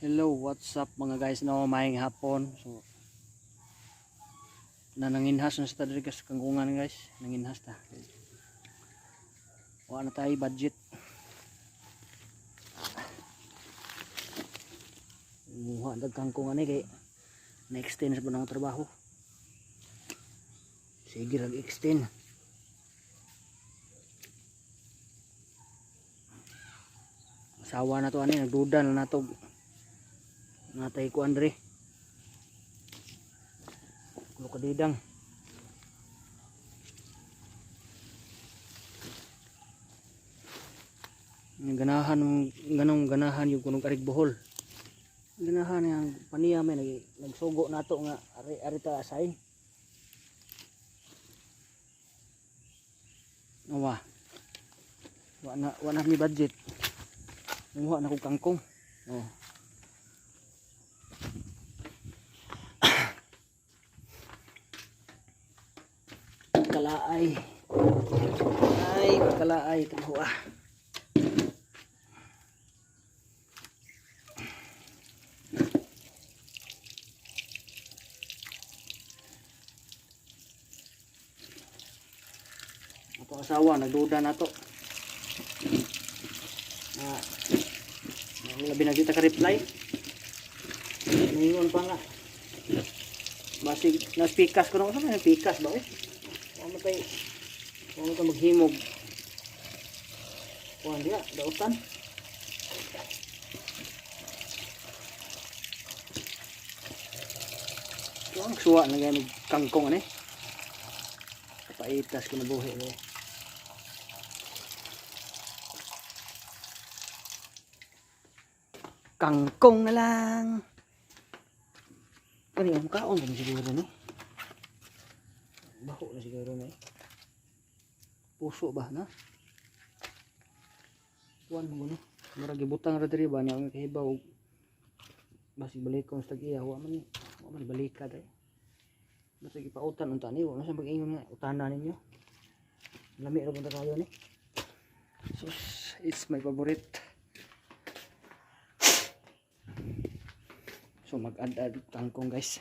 Hello, what's up, mga guys, no? Maayong hapon. So nananginhas na sa diri sa kangkungan, guys. Nanginhas ta. Wa na tayo budget. Muha dag kangkungan ni kay na-extend sa ng trabaho. Sige rag extend. Asawa na to ani, nagduda na nato. Natay ko Andre. Kulo kadidang. Ang ganahan, ganong ganahan yung kunong arig Bohol. Ganahan yang paniya may nagsugo nato nga ari ari ta asay. Awa. Wa na mi budget. Muha na kog kangkong. Oh. Kalaay. Ay, kalaay tanawa. Ato asawa nagduda na to. Na labi na kita ka reply. Ningon pa nga. Basig naspikas ko na sa may pikas ba eh. Wa man tay wa man tay maghimog. Kuan diya, dautan. Ito ang suwa na gano'ng kangkong ani. Kapaitas kinabuhi eh. Kangkong na lang. Kani ang kaon kami siguro ni. Baho na siguro na eh. Puso ba na? Kuan mo no. Murag gibutang ra diri ba niya ang kahibaw. Basig balikon sa tag-iya, wa man balikad eh. Basig ipautan unta ni, wa man sa mag-ingon nga utana ninyo. Lami ra punta kayo ni. Sus, it's my favorite. So mag-add-add kangkong, guys.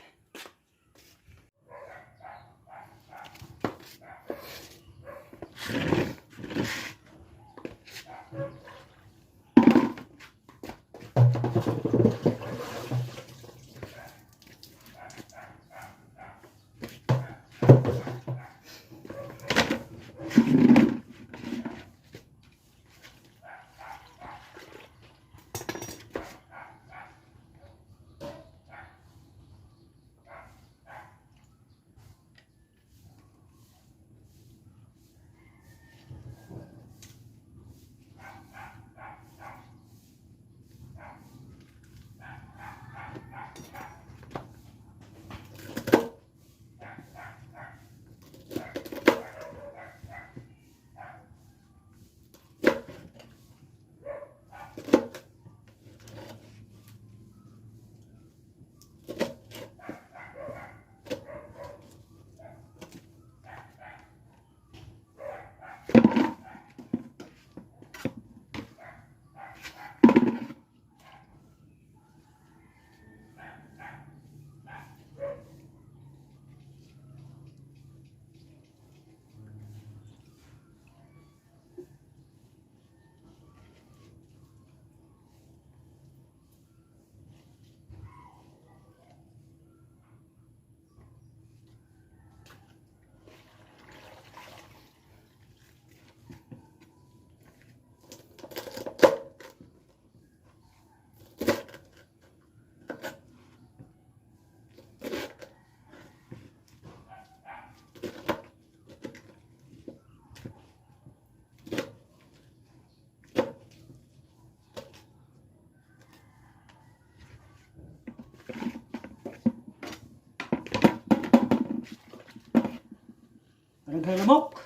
Daghang lamok.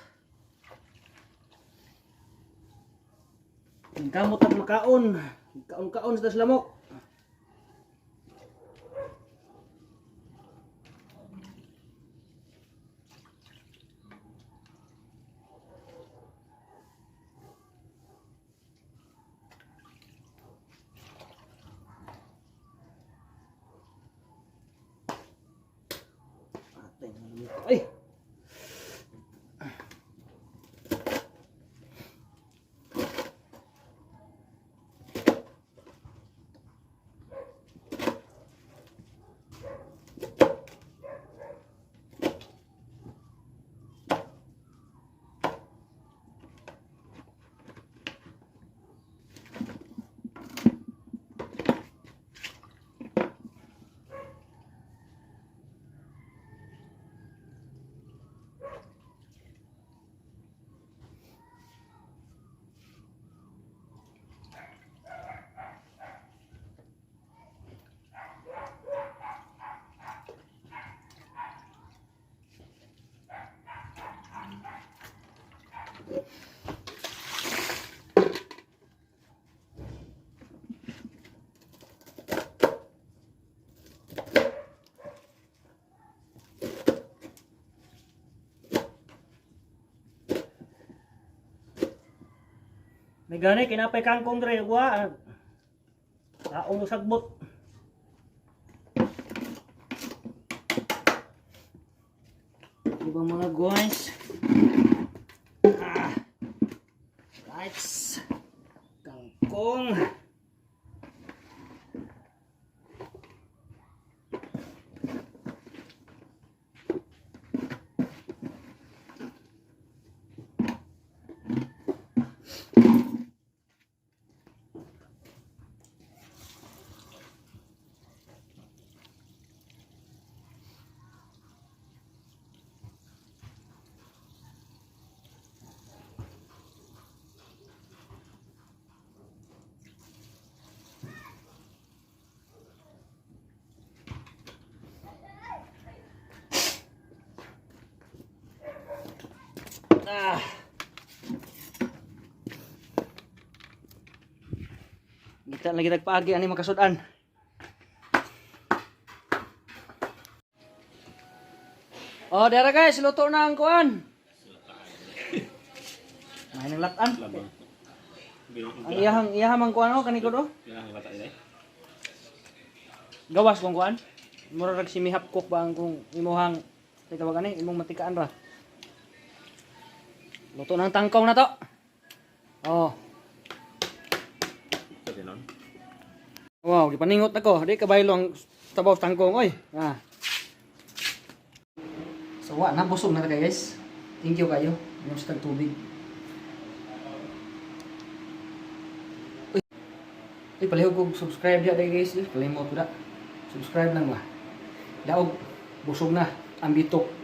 Ang kamot ang makaon. Kaon-kaon sa tas lamok. Ay! May gani kinapay kangkong dre wa. Taong sagbot. Ibang mga guys. Ah. Lights. Kangkong. Ah. Gita lagi tagpaagi ani makasud-an. Oh, dara guys, luto na ang kuan. May nang latan. Ang iyahang iyahang mang kuan oh kanikod oh. Gawas kong kuan. Mura rag si mihap cook ba ang kung imuhang tawag ani imong matikaan ra. Luto na ang tangkong na to. Oh. Wow, gipaningot ako. Di kabaylo ang tabaw sa tangkong oy. Ah. So wa na busog na ta guys. Thank you kayo. Inom sa tag tubig. Uy. Uy, palihog kog subscribe diya guys. Uy, kalimot ko da. Subscribe lang ba. Daog busog na ang bitok.